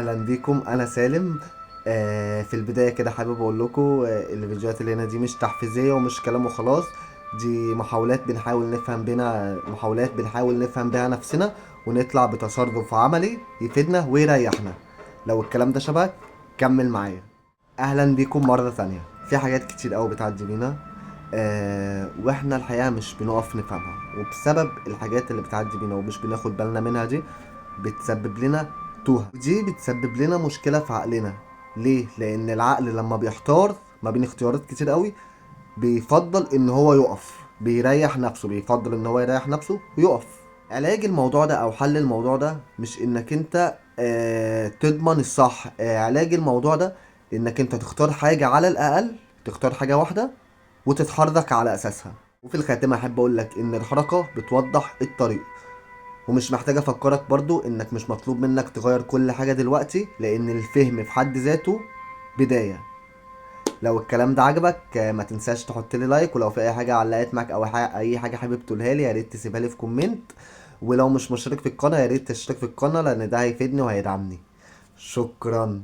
اهلا بيكم، انا سالم. في البداية كده حابب اقول لكم الفيديوهات اللي هنا دي مش تحفيزية ومش كلام وخلاص، دي محاولات بنحاول نفهم بينا، محاولات بنحاول نفهم بيها نفسنا ونطلع بتصرف عملي يفيدنا ويريحنا. لو الكلام ده شبهك كمل معايا. اهلا بيكم مرة تانية. في حاجات كتير قوي بتعدي بينا واحنا الحقيقة مش بنقف نفهمها، وبسبب الحاجات اللي بتعدي بينا ومش بناخد بالنا منها دي بتسبب لنا توهة، ودي بتسبب لنا مشكلة في عقلنا. ليه؟ لأن العقل لما بيحتار ما بين اختيارات كتير قوي بيفضل ان هو يقف، بيريح نفسه، بيفضل ان هو يريح نفسه ويقف. علاج الموضوع ده او حل الموضوع ده مش انك انت تضمن الصح، علاج الموضوع ده انك انت تختار حاجة، على الاقل تختار حاجة واحدة وتتحرك على اساسها. وفي الخاتمة احب اقول لك ان الحركة بتوضح الطريق، ومش محتاج افكرك برضو انك مش مطلوب منك تغير كل حاجة دلوقتي، لان الفهم في حد ذاته بداية. لو الكلام ده عجبك ما تنساش تحط لي like، ولو في اي حاجة علقت معاك او اي حاجة حابب تقولها لي يا ريت تسيبها لي في comment، ولو مش مشترك في القناة يا ريت تشترك في القناة لان ده هيفيدني وهيدعمني. شكرا.